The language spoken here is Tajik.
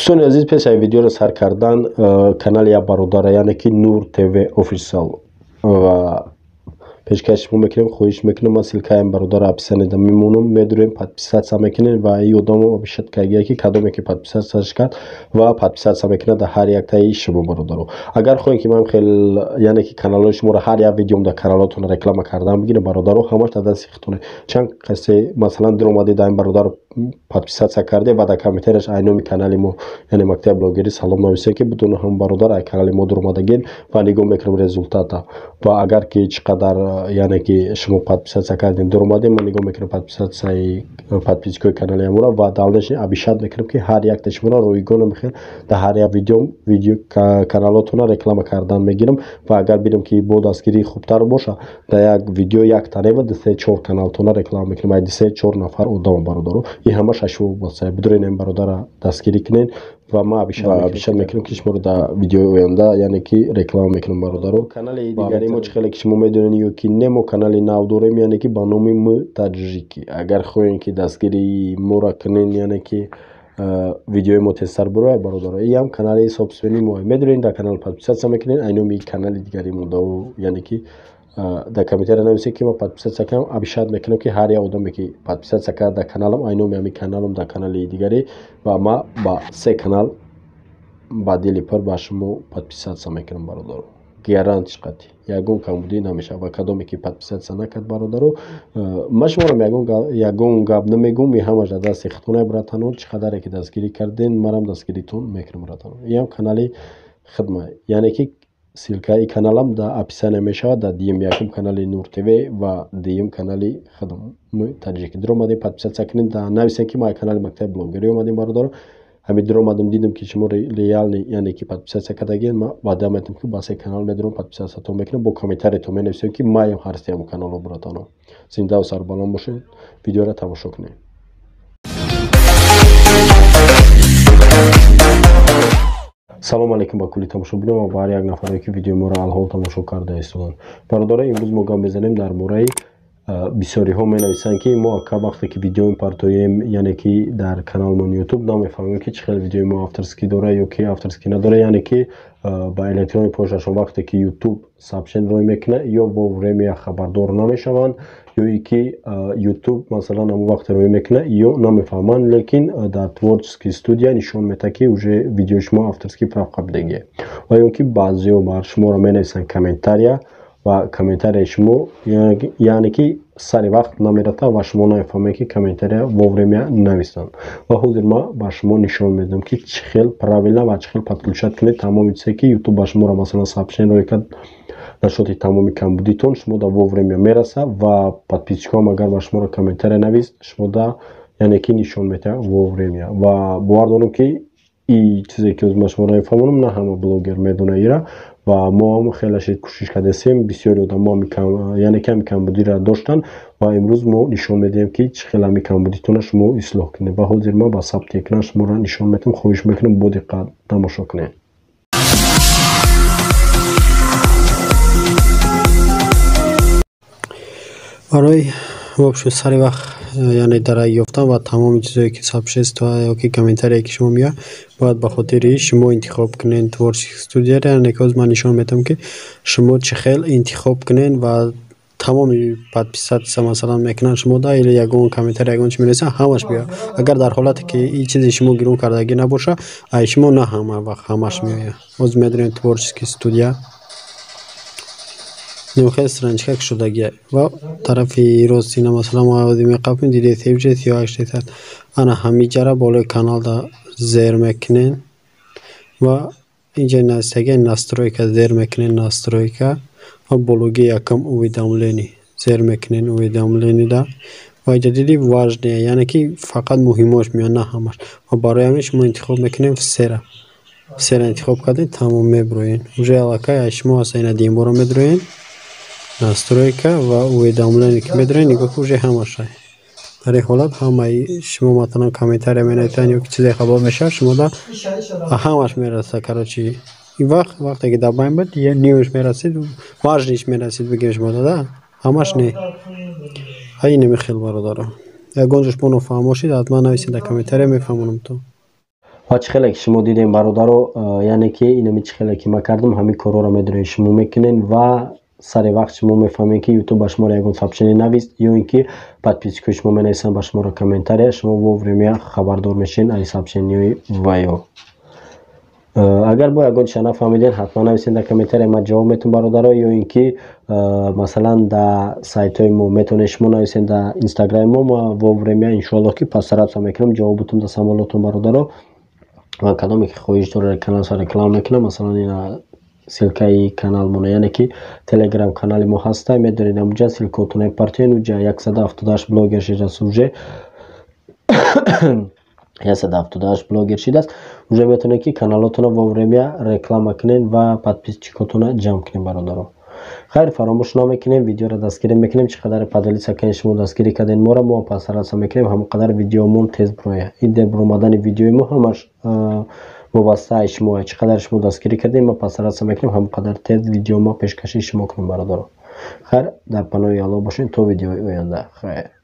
Дӯстони азиз, пеш аз видеоро сар кардан канали як бародара, яъне ки Нур ТВ Офисиал ва пешкаш шумо мекунем. Хоҳиш мекунам, ман ссылкаи бародара описаниеда мемонам, медурем, подписаться мекунем ва и одамо обещать кардагия, ки кадоме ки подписатьсяш кард ва подписаться мекунад дар ҳар яктаи шумо, бародаро. Агар хоҳем, ки ман хел, яъне ки каналҳои шуморо ҳар як видеом дар каналотон реклама кардан бигирам, бародаро, ҳамаш дар дасти худтоне. Чанд касе, масалан, дуромадед, дар ин бародаро подписаться карде ва дар комментарияш ай номи канали мо, яъне Мактаби блогерӣ, салом нависед, ки бидуна ҳам бародар ай канали мо дуромадагин, ва нигоҳ мекунам результата. Ва агар ки чӣ қадар, яъне ки шумо подписаться кардем, дуромадем, ман нигоҳ мекунам подписатьсяи подписчикои канали амура ва дальнейшем обещать мекунам, ки ҳар якта шуморо ройгон мехел дар ҳар як видеом видео каналотона реклама кардан мегирам. Ва агар бинам, ки бо дастгирии хубтар боша, дар як видео як танева ду, се, чор каналтона реклама мекунам, ай ду, се, чор нафар одама. Бародаро, ин ҳамаш ашбо боса, бидурен, ин бародара дастгирӣ кунед ва ман обещать мекунам, ки шуморо дар видеои оянда, яъне ки, реклама мекунам. Бародаро, канали дигари мо, чӣ хеле ки шумо медонед ё ки не, мо канали нав дорем, яъне ки ба номи М Таҷики. Агар хоҳем, ки дастгирии моро кунен, яъне ки видеои мо тезтар бирояд, бародаро, иам канали собственный мо, медонед, дар канал подписаться мекунед, ай номи канали дигари мо, яъне ки дар комментария нависед, ки ман подписаться кардам. Обещать мекунам, ки ҳар як одаме ки подписаться кард дар каналам, ай номи ҳамин каналам, дар канали дигаре, ва ман ба се канал ба дили пур ба шумо подписаться мекунам. Бародаро, гарантиш қатъӣ, ягон камбудӣ намешавад. Ва кадоме ки подписаться накард, бародаро, ман шуморо ягон гап намегӯм, и ҳамаш дар дасти худтон, братано. Чӣ қадаре ки дастгирӣ карден, манам дастгиритон мекунам, братано. Иам канали хидма, яъне ки ссылкаи каналам дар описание мешавад. Дар дуюм, якум канали Нур ТВ ва дуюм канали худам Таҷики дуромадем, подписаться кунед, нависем, ки мо канали Мактаби блогерӣ омадем. Бародаро, ҳамин дуромадам, дидам, ки шумо реально, яъне ки, подписаться кардагиен, ман ваъда метам, ки ба се канал медурам, подписатьсятон мекунам, бо комментариятон менависем, ки маям ҳарсеам каналҳо. Братано, зиндаву сарбаланд бошед, видеоро тамошо кунед. Салом алейкум ба кулли тамошобинон ва ба ҳар як нафаре, ки видеои моро алҳол тамошо карда истоданд. Бародаро, имрӯз мо гап мезанем дар бораи бисёриҳо менависанд, ки мо, ака, вақте ки видео мепартоем, яъне ки дар каналмон Ютуб, намефаҳмем, ки чӣ хел видеои мо авторский дора ё ки авторский надора. Яъне ки ба электронии почташон вақте ки Ютуб сообщение рой мекунад, ё вовремя хабардор намешаванд, ё и ки Ютуб, масалан, ҳамон вақте рой мекунад, ё намефаҳманд, лекин дар творческий студия нишон медиҳад, ки уже видеои шумо авторский прав қабидагие. Ва ё ки баъзеҳо бар шуморо менависанд комментария ва комментарияи шумо, яъне ки, сари вақт намерафта ва шумо намефаҳмед, ки комментария вовремя нависанд. Ва ҳозир ман ба шумо нишон медиҳам, ки чӣ хел правильно ва чӣ хел подключать кунед тамоми чизе, ки Ютуб ба шуморо, масалан, сообщение рой кард насчёти тамоми камбудитон, шумо да вовремя мераса ва подписчикоам агар ба шуморо комментария навист, шумо да, яъне ки, нишон медиҳад вовремя. Ва бовар дорам, ки и чизе ки ман шуморо мефаҳмонам, на ҳама блогер медонад ира. Ва мо ҳам хеле шид кӯшиш кардастем, бисёри одамо, яъне ки, ҳами камбудиро доштанд ва имрӯз мо нишон медиҳем, ки чӣ хел ҳами камбудитонро шумо ислоҳ кунед. Ва ҳозир ман ба сабти экран шуморо нишон медиҳам. Хоҳиш мекунам, бо диққат тамошо кунед. Барои вообще сари вақт, яъне дарак ёфтан ва тамоми чизое ки сообщество ё ки комментарие ки шумо меояд, бояд ба хотири шумо интихоб кунед творческий студияро. Яъне ки ҳозир ман нишон медиҳам, ки шумо чӣ хел интихоб кунед ва тамоми подписаться, масалан, мекунанд шумо да или ягон комментарий, ягон чи менависанд, ҳамаш биёяд. Агар дар ҳолате ки ин чизи шумо гирон кардагӣ набоша, ай шумо на ҳама вақт ҳамаш меояд. Ҳозир медонем, творческий студия хеле страничка кушодагия ва тарафи ростина, масалан, мо ҳозир меқапем, дидед, 17 38. Ана ҳамиҷара болои каналда зер мекунед ва инҷа нависагия настройка, зер мекунед настройка ва бологи якум уведомление зер мекунед, уведомлениеда. Ва инҷа диди, важные, яъне ки фақат муҳимош меояд, на ҳамаш. Ва барои ҳамин шумо интихоб мекунед всера. Всера интихоб кардед, тамом, меброед, уже аллакай аз шумо ҳаста. Ина димборо медроед, настройка ва уведомление ки медроед, нигоҳ ки уже ҳамаша. Дар ин ҳолат ҳамаи шумо, масалан, комментария менависанд ё ки чизе хабар мешавад, шумода ҳамаш мерасад. Короче, ин вақт, вақте ки дар байн буд, нимаш мерасид, важныйш мерасид, бигем шумода да ҳамаш не. Ай намихел, бародаро, ягон ҷо шумо нофаҳм бошед, ҳатман нависед дар комментария, мефаҳмонам то. Ва чӣ хеле ки шумо дидем, бародаро, яъне ки инами чӣ хеле ки ман кардам, ҳамин корҳоро медонед, шумо мекунед ва сари вақт шумо мефаҳмед, ки Ютуб ба шуморо ягон сообщение навист ё ин ки подписчикои шумо менависанд ба шуморо комментария, шумо вовремя хабардор мешавед аз сообщениҳои ваё. Агар бо ягон чиза нафаҳмидед, ҳатман нависед дар комментария, ман ҷавоб метавам, бародаро, ё ин ки масалан дар сайтҳои мо метавонед шумо нависед, дар Инстаграми мо. Ма вовремя, иншоаллоҳ, ки постараться мекунам ҷавобутон дар саволотон, бародаро. Ва кадоме ки хоҳиш дорад, каналша реклама мекунам, масалан, ина ссылкаи каналмона, яъне ки Телеграм канали мо ҳаста, медонед, амуҷа ссылкаотона партиен. Уҷа 178 блогер шидааст, уже 178 блогер шидааст. Уже метавонед, ки каналотонро вовремя реклама кунед ва подписчикотонро ҷамъ кунед, бародаро. Хайр, фаромӯш намекунем, видеоро дастгирӣ мекунем. Чӣ қадаре поделиться кунед, шумо дастгирӣ кардем моро, мо постараться мекунем, ҳамон қадар видеомон тез бирояд. Ин дер биромадани видеои мо ҳамаш вобаста аз шумо. Чӣ қадар шумо дастгирӣ кардем, мо постараться мекунем, ҳамон қадар тез видео мо пешкаши шумо кунем, бародаро. Хайр, дар паноҳи Аллоҳ бошед то видеои оянда. Хайр.